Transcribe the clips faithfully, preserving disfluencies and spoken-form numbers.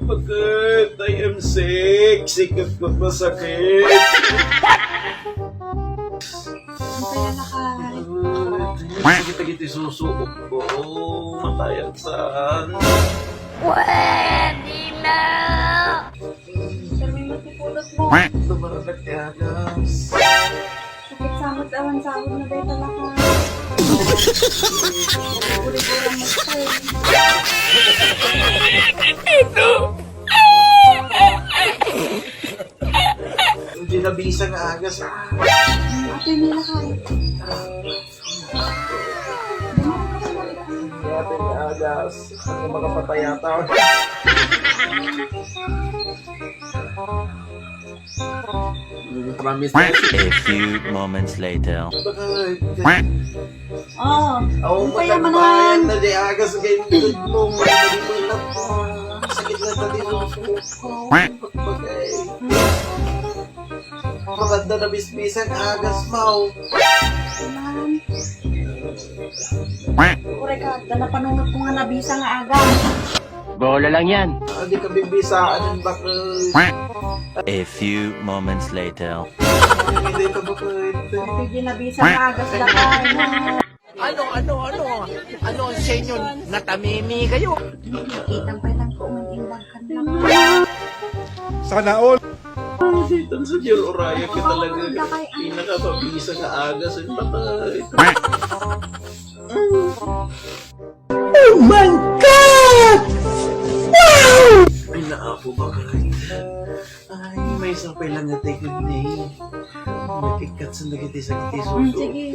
Bakit? I am sick. Sikat ko masakit. Ang kaya na ka. Ay, sakit lagi ti susuot ko. Matayan saan? Pwede na! Pero may matipulot mo. Ito ba nagkagas? Sakit sa awan sahod na ba talaga? Buri-buri mo pa eh. Hindi nabisa nga agas. Ate nila ka. Ate nga agas. Ang makapatay ata. Promise. A few moments later. Oh, oh, ang kaya manan. Na di agas kay mo. Sakit na tadi mo. Bagay. Maganda na bisbisan, agas mo. Ure ka, da napanunot ko nga nabisa nga agas. Bola lang yan. Ah, di ka bibisaan ng bakit. A few moments later. Hindi ka bakit. Hindi nabisa nga agas na tayo. Ano, ano, ano? Ano ang senyo? Natamimi kayo? Kitang pa itang kuman yung bangkan lang. Sana all. Ay, Satan, Senyor, uraya ka talaga. Pinakapabisa nga agas, ay patay. Oh my God! Wow! Ay, naapo ba ka? Ay, may sapay lang nga tikid ni. Nakikat sa nagiti sakit iso. Hmm, sige.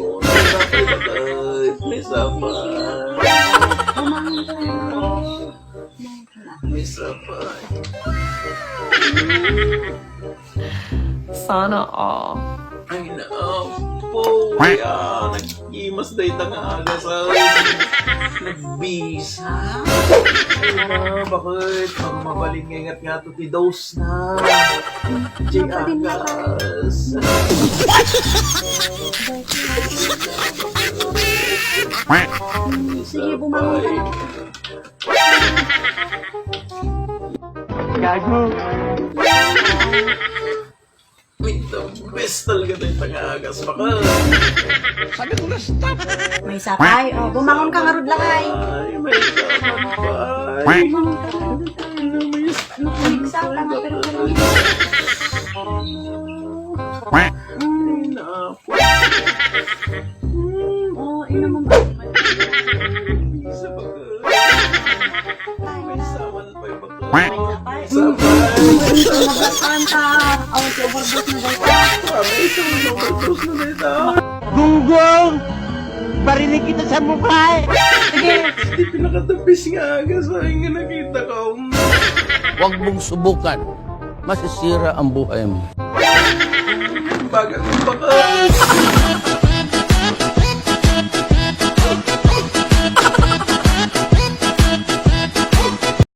May sapay. Bumangon ka na. May sapay. Sana all. Ay, naapo. Ay, ah, nag-imas da ita nga agas, ah. Nagbisa. Ay, na, bakit? Pag mabalin nga ingat nga to, ti dos na. Di agas. Sige, bumangon ka na. Gago. Wait, the best talaga tayo taga-agas, baka. Sabi ko na, stop! May sapay. O, bumangon ka nga rod, lakay. Ay, may sapay. Bumangon ka nga rod, lakay. May sapay, pero, pero, ay, naapo. Hmm, oh, ina mo ba? Isa pa ka. May saman pa yung bakla. Ay, isa pa. Isa pa. Nagkanta. Oh, si overdose na daw. Ah, may isang overdose na daw ito. Gunggong! Barinig kita sa mukha eh! Sige. Hindi pinakatapis nga aga sa akin nga nakita ko. Huwag mong subukan. Masisira ang buhay mo. Baga kong baka.